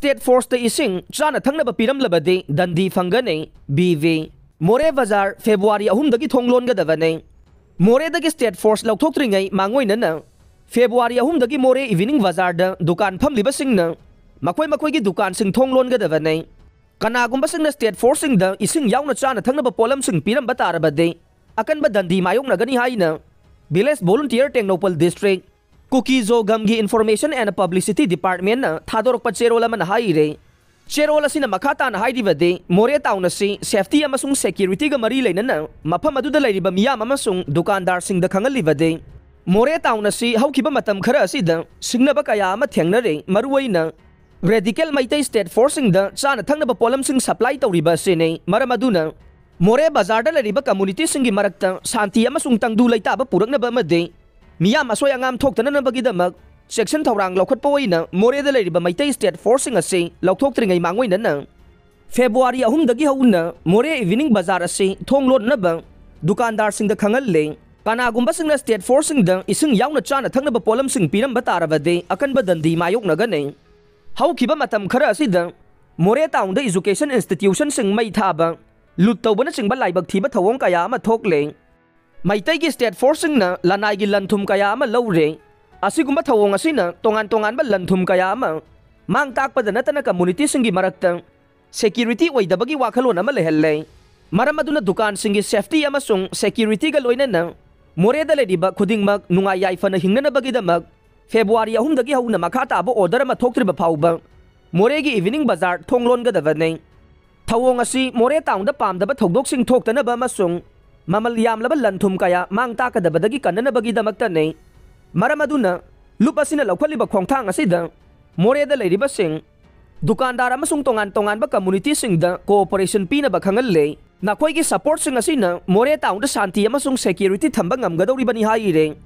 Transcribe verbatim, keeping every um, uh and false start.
State Forceꯇ ꯏꯁꯤꯡ ꯆꯥꯅ ꯊꯛꯅꯕ ꯄꯤꯔꯝꯂꯕꯗꯤ ꯗꯟꯗꯤ ꯐꯪꯒꯅꯤ꯫ B V. ꯃꯣꯔꯦ ꯕꯖꯥꯔ ꯐꯦꯕ꯭ꯔꯨꯋꯥꯔꯤ ꯑꯍꯨꯝꯗꯒꯤ ꯊꯣꯡ ꯂꯣꯟꯒꯗꯕꯅꯤ꯫ ꯃꯣꯔꯦꯗꯒꯤ State Force ꯂꯧꯊꯣꯛꯇ꯭ꯔꯤꯉꯩ ꯃꯥꯡꯑꯣꯏꯅꯅ ꯐꯦꯕ꯭ꯔꯨꯋꯥꯔꯤ ꯑꯍꯨꯝꯗꯒꯤ ꯃꯣꯔꯦ Evening Bazaarꯗ ꯗꯨꯀꯥꯟ ꯐꯝꯂꯤꯕꯁꯤꯡꯅ ꯃꯈꯣꯏ ꯃꯈꯣꯏꯒꯤ ꯗꯨꯀꯥꯟꯁꯤꯡ ꯊꯣꯡ ꯂꯣꯟꯒꯗꯕꯅꯤ꯫ ꯀꯅꯥꯒꯨꯝꯕꯁꯤꯡꯅ State Forceꯁꯤꯡꯗ ꯏꯁꯤꯡ ꯌꯥꯎꯅ ꯆꯥꯅ ꯊꯛꯅꯕ ꯄꯣꯠꯂꯝꯁꯤꯡ ꯄꯤꯔꯝꯕ ꯇꯥꯔꯕꯗꯤ ꯑꯀꯟꯕ ꯗꯟꯗꯤ ꯃꯥꯌꯣꯛꯅꯒꯅꯤ ꯍꯥꯏꯅ Village Volunteer Tengnoupal District ꯀꯨꯀꯤꯖꯣ ꯒꯝꯒꯤ Information and Publicity Departmentꯅ ꯊꯥꯗꯣꯔꯛꯄ ꯆꯦꯔꯣꯜ ꯑꯃꯅ ꯍꯥꯏꯔꯤ꯫ ꯆꯦꯔꯣꯜ ꯑꯁꯤꯅ ꯃꯈꯥ ꯇꯥꯅ ꯍꯥꯏꯔꯤꯕꯗꯤ, ꯃꯣꯔꯦ town ꯑꯁꯤ safety ꯑꯃꯁꯨꯡ securityꯒ ꯃꯔꯤ ꯂꯩꯅꯅ ꯃꯐꯝ ꯑꯗꯨꯗ ꯂꯩꯔꯤꯕ ꯃꯤꯌꯥꯝ ꯑꯃꯁꯨꯡ ꯗꯨꯀꯥꯟꯗꯥꯔꯁꯤꯡꯗ ꯈꯪꯍꯜꯂꯤꯕꯗꯤ, ꯃꯣꯔꯦ town ꯑꯁꯤ ꯍꯧꯈꯤꯕ ꯃꯇꯝ ꯈꯔ ꯑꯁꯤꯗ ꯁꯤꯡꯅꯕ ꯀꯌꯥ ꯑꯃ ꯊꯦꯡꯅꯔꯦ꯫ ꯃꯔꯨꯑꯣꯏꯅ radical ꯃꯩꯇꯩ State Forceꯁꯤꯡꯗ ꯆꯥꯅ ꯊꯛꯅꯕ ꯄꯣꯠꯂꯝꯁꯤꯡ supply ꯇꯧꯔꯤꯕ ꯑꯁꯤꯅꯤ꯫ ꯃꯔꯝ ꯑꯗꯨꯅ ꯃꯣꯔꯦ ꯕꯖꯥꯔꯗ ꯂꯩꯔꯤꯕ communityꯁꯤꯡꯒꯤ ꯃꯔꯛꯇ ꯁꯥꯟꯇꯤ ꯑꯃꯁꯨꯡ ꯇꯪꯗꯨ ꯂꯩꯇꯥꯕ ꯄꯨꯔꯛꯅꯕ ꯑꯃꯗꯤ ꯃꯤꯌꯥꯝ ꯑꯁꯣꯏ ꯑꯉꯥꯝ ꯊꯣꯛꯇꯅꯅꯕꯒꯤꯗꯃꯛ ꯆꯦꯛꯁꯤꯟ ꯊꯧꯔꯥꯡ ꯂꯧꯈꯠꯄ ꯑꯣꯏꯅ ꯃꯣꯔꯦꯗ ꯂꯩꯔꯤꯕ ꯃꯩꯇꯩ State Forceꯁꯤꯡ ꯑꯁꯤ ꯂꯧꯊꯣꯛꯇ꯭ꯔꯤꯉꯩ ꯃꯥꯡꯑꯣꯏꯅꯅ ꯐꯦꯕ꯭ꯔꯨꯋꯥꯔꯤ ꯑꯍꯨꯝꯗꯒꯤ ꯍꯧꯅ ꯃꯣꯔꯦ Evening Bazaar ꯑꯁꯤ ꯊꯣꯡ ꯂꯣꯟꯅꯕ ꯗꯨꯀꯥꯟꯗꯥꯔꯁꯤꯡꯗ ꯈꯪꯍꯜꯂꯦ꯫ ꯀꯅꯥꯒꯨꯝꯕꯁꯤꯡꯅ State Forceꯁꯤꯡꯗ ꯏꯁꯤꯡ ꯌꯥꯎꯅ ꯆꯥꯅ ꯊꯛꯅꯕ ꯄꯣꯠꯂꯝꯁꯤꯡ ꯄꯤꯔꯝꯕ ꯇꯥꯔꯕꯗꯤ ꯑꯀꯟꯕ ꯗꯟꯗꯤ ꯃꯥꯌꯣꯛꯅꯒꯅꯤ꯫ ꯍꯧꯈꯤꯕ ꯃꯇꯝ ꯈꯔ ꯑꯁꯤꯗ ꯃꯣꯔꯦ townꯗ education institutionꯁꯤꯡ ꯃꯩ ꯊꯥꯕ, ꯂꯨꯠ ꯇꯧꯕꯅꯆꯤꯡꯕ ꯂꯥꯏꯕꯛ ꯊꯤꯕ ꯊꯧꯑꯣꯡ ꯀꯌꯥ ꯑꯃ ꯊꯣꯛꯂꯦ꯫ ꯃꯩꯇꯩꯒꯤ State Forceꯁꯤꯡꯅ ꯂꯅꯥꯏꯒꯤ ꯂꯟ-ꯊꯨꯝ ꯀꯌꯥ ꯑꯃ ꯂꯧꯔꯦ꯫ ꯑꯁꯤꯒꯨꯝꯕ ꯊꯧꯑꯣꯡ ꯑꯁꯤꯅ ꯇꯣꯉꯥꯟ ꯇꯣꯉꯥꯟꯕ ꯂꯟ-ꯊꯨꯝ ꯀꯌꯥ ꯑꯃ ꯃꯥꯡ ꯇꯥꯛꯄꯗ ꯅꯠꯇꯅ communityꯁꯤꯡꯒꯤ ꯃꯔꯛꯇ security ꯑꯣꯏꯗꯕꯒꯤ ꯋꯥꯈꯜꯂꯣꯟ ꯑꯃ ꯂꯩꯍꯜꯂꯦ꯫ ꯃꯔꯝ ꯑꯗꯨꯅ ꯗꯨꯀꯥꯟꯁꯤꯡꯒꯤ safety ꯑꯃꯁꯨꯡ securityꯒ ꯂꯣꯏꯅꯅ ꯃꯣꯔꯦꯗ ꯂꯩꯔꯤꯕ ꯈꯨꯗꯤꯡꯃꯛ ꯅꯨꯡꯉꯥꯏ ꯌꯥꯏꯐꯅ ꯍꯤꯡꯅꯅꯕꯒꯤꯗꯃꯛ ꯐꯦꯕ꯭ꯔꯨꯋꯥꯔꯤ ꯑꯍꯨꯝꯗꯒꯤ ꯍꯧꯅ ꯃꯈꯥ ꯇꯥꯕ order ꯑꯃ ꯊꯣꯛꯇ꯭ꯔꯤꯕ ꯐꯥꯎꯕ ꯃꯣꯔꯦꯒꯤ Evening Bazaar ꯊꯣꯡ ꯂꯣꯟꯒꯗꯕꯅꯤ꯫ ꯊꯧꯑꯣꯡ ꯑꯁꯤ ꯃꯣꯔꯦ townꯗ ꯄꯥꯝꯗꯕ ꯊꯧꯗꯣꯛꯁꯤꯡ ꯊꯣꯛꯇꯅꯕ ꯑꯃꯁꯨꯡ ꯃꯃꯜ ꯌꯥꯝꯂꯕ ꯂꯟ-ꯊꯨꯝ ꯀꯌꯥ ꯃꯥꯡ ꯇꯥꯛꯀꯗꯕꯗꯒꯤ ꯀꯟꯅꯅꯕꯒꯤꯗꯃꯛꯇꯅꯤ꯫ ꯃꯔꯝ ꯑꯗꯨꯅ ꯂꯨꯞ ꯑꯁꯤꯅ ꯂꯧꯈꯠꯂꯤꯕ ꯈꯣꯡꯊꯥꯡ ꯑꯁꯤꯗ ꯃꯣꯔꯦꯗ ꯂꯩꯔꯤꯕꯁꯤꯡ ꯗꯨꯀꯥꯟꯗꯥꯔ ꯑꯃꯁꯨꯡ ꯇꯣꯉꯥꯟ ꯇꯣꯉꯥꯟꯕ communityꯁꯤꯡꯗ cooperation ꯄꯤꯅꯕ ꯈꯪꯍꯜꯂꯦ꯫ ꯅꯈꯣꯏꯒꯤ supportꯁꯤꯡ ꯑꯁꯤꯅ ꯃꯣꯔꯦ townꯗ ꯁꯥꯟꯇꯤ ꯑꯃꯁꯨꯡ security ꯊꯝꯕ ꯉꯝꯒꯗꯧꯔꯤꯕꯅꯤ ꯍꯥꯏꯔꯤ꯫